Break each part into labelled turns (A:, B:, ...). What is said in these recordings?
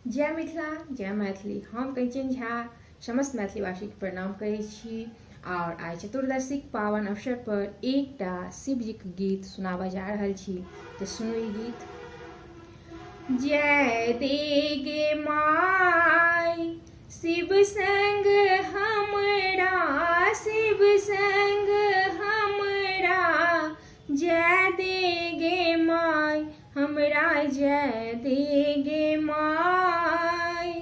A: जय मिथिला जय मैथिली। हम कंचन झा समस्त मैथिलीवासीके प्रणाम करै छी और आइ चतुर्दशीक पावन अवसर पर एकटा शिवजीके गीत सुनाबऽ जा रहल छी, तऽ सुनू ई गीत। जय दे my Shiv संग हमरा, शिव संग हमरा, जय दे गे my हमरा, जय दे गे my.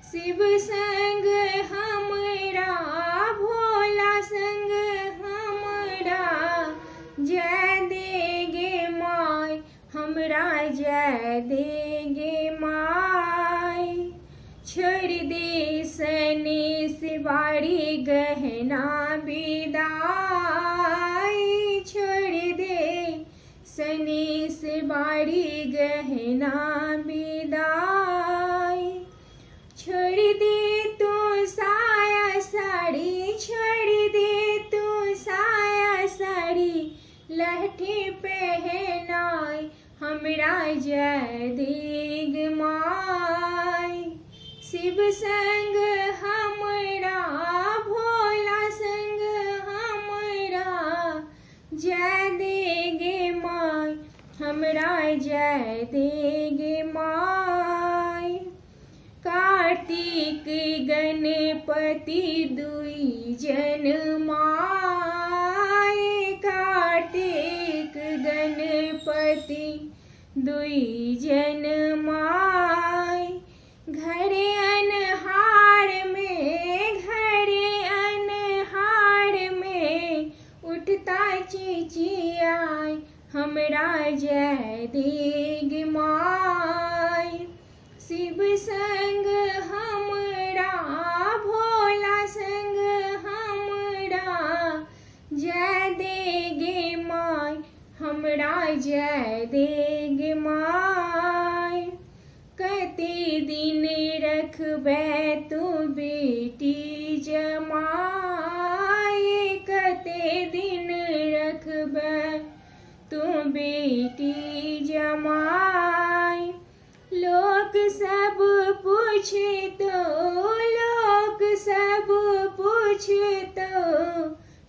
A: Shiv संग हमरा भोला संग हमरा, जय दे गे my हमरा, जय दे गे my. छोड़ दे सने सिवारी गहना विदाई, छोड़ दे सने सिवारी गहना विदाई। छोड़ दे तू साया साड़ी, छोड़ दे तू साया साड़ी, लहठी पहनाई हमरा, जय दे गे my. Shiv संग हमरा भोला संग हमरा, जय दे गे my हमरा, जय दे गे my. Kartik Ganpati दुई जन my, Kartik Ganpati दुई जन my. घरे अन्हार में, घरे अन्हार में उठता चिचियाय हमरा, जय दे गे my. Shiv संग हमरा भोला संग हमरा, जय दे गे my हमरा, जय दे गे my. कते दिन रखबै तू बेटी जमाय, कते दिन रखबै तू बेटी जमाय। लोक सब पूछतो, लोक सब पूछतो,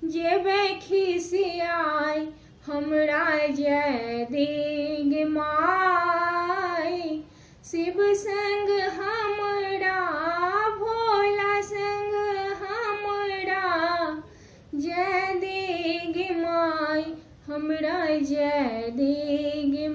A: जेबै खिसियाय हमरा, जय दे गे my. Shiv संग हमरा भोला संग हमरा, जय दे गे my हमरा, जय दे गे